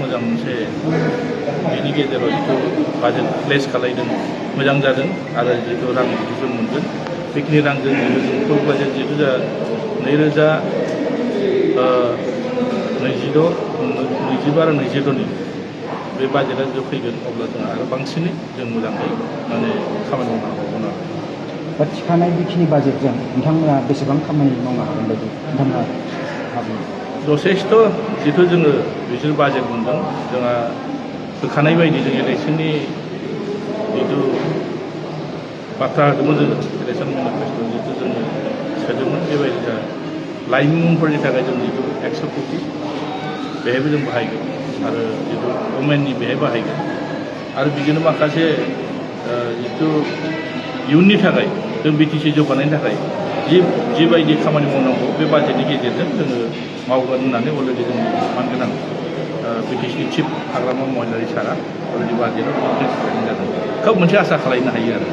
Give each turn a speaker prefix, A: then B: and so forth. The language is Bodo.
A: मोजां मोनसे बेनि गेजेराव जिथु बाजेट प्लेस खालायदों मोजां जादों आरो जिथु रां जिथु मोनगोन बेखिनि रांजों जिथु जों फुल बाजेट जिथु जा 2025 आरो 26नि बे बाजेटआ जुदि फैगोन अब्ला जों आरो बांसिनै जों मोजाङै माने खामानि मावनो हाबावगोन आरो
B: दा थिखानाय बेखिनि बाजेटजों नोंथांमोना बेसेबां खामानि मावनो हागोन बायदि नोंथांमोना भाबो?
A: जथेस्थ' जिथु जोङो बिसोर बाजेट मोनदों जोंहा होखानाय बायदि जों इलेक्सननि जिथु बाथ्रा होदोंमोन जोङो इलेक्सन मेनिफेस्ट'आव जिथु जोङो सोदोंमोन बेबायदि जोंहा लाइमोनफोरनि थाखाय जों जिथु 100 कोटि बेहायबो जों बाहायगोन आरो जिथु वमेननि बेहाय बाहायगोन आरो बिदिनो माखासे जिथु इयुननि थाखाय जों बिटिसि जौगानायनि थाखाय जिबायदि खामानि मावनांगौ बे बाजेटनि गेजेरजों जोङो मावगोन होननानै अलरेडि जों मानगोनां बिटिसिनि चिफ हाग्रामा महिलारि सारा अलरेडि बाजेटआव जादों खोब मोनसे आसा खालामनो हायो आरो